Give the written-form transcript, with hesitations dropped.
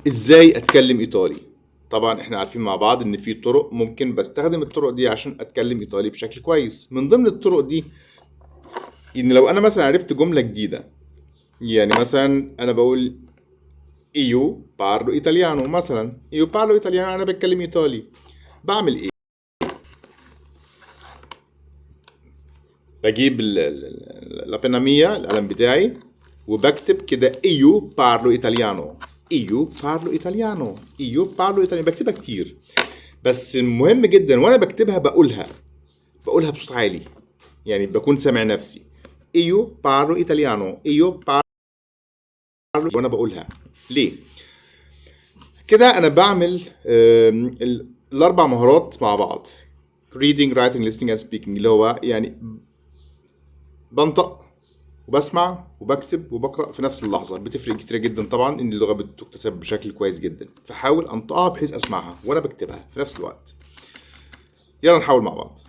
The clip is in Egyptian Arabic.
ازاي اتكلم ايطالي؟ طبعا احنا عارفين مع بعض ان في طرق ممكن بستخدم الطرق دي عشان اتكلم ايطالي بشكل كويس. من ضمن الطرق دي ان لو انا مثلا عرفت جملة جديدة، يعني مثلا انا بقول io parlo italiano، مثلا io parlo italiano، انا بتكلم ايطالي. بعمل ايه؟ بجيب la penna mia، القلم بتاعي، وبكتب كده io parlo italiano، io parlo italiano، io parlo italiano. بكتبها كتير، بس المهم جدا وانا بكتبها بقولها بصوت عالي، يعني بكون سامع نفسي io parlo italiano، io parlo، وانا بقولها. ليه كده؟ انا بعمل الاربع مهارات مع بعض: reading، writing، listening and speaking، اللي هو يعني بنطق وبسمع وبكتب وبقرأ في نفس اللحظة. بتفرق كتير جدا طبعا ان اللغة بتكتسب بشكل كويس جدا، فحاول انطقها بحيث اسمعها وانا بكتبها في نفس الوقت. يلا نحاول مع بعض.